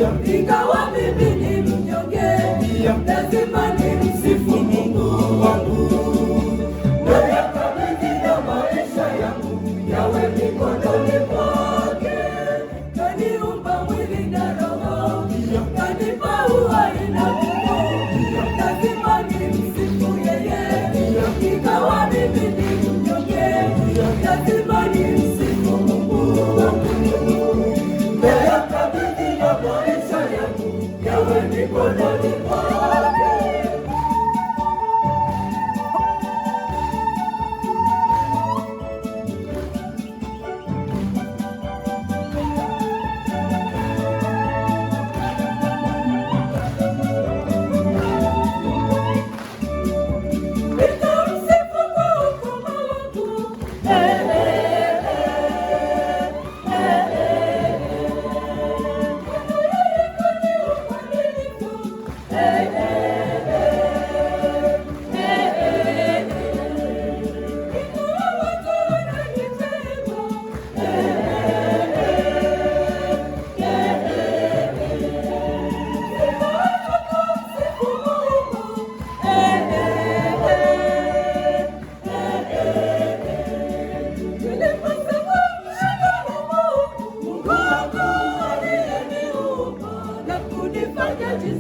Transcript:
Ingawa mimi ni mnyonge, lazima nimsifu Mungu wangu. Nayakabidhi na maisha yangu yawe mikononi mwake. Kaniumba mwili na roho, kanipa uhai na nguvu, lazima nimsifu yeye. Ingawa mimi ni mnyonge, lazima nimsifu Mungu wangu. Nayakabidhi na maisha yangu yawe mikononi mwake. Nitamsifu kwa ukoma wangu. Eh, eh, eh, eh, eh. Yeye ni mwaminifu. Eh, eh, eh, eh, eh. Ingawa watu wananitega. Eh, eh, eh, eh, eh. Sitaacha kumsifu Mungu. Eh, eh, eh, eh, eh. Nilipaswa kumshukuru Mungu, Mungu wangu aliyeniumba na kunifanya jinsi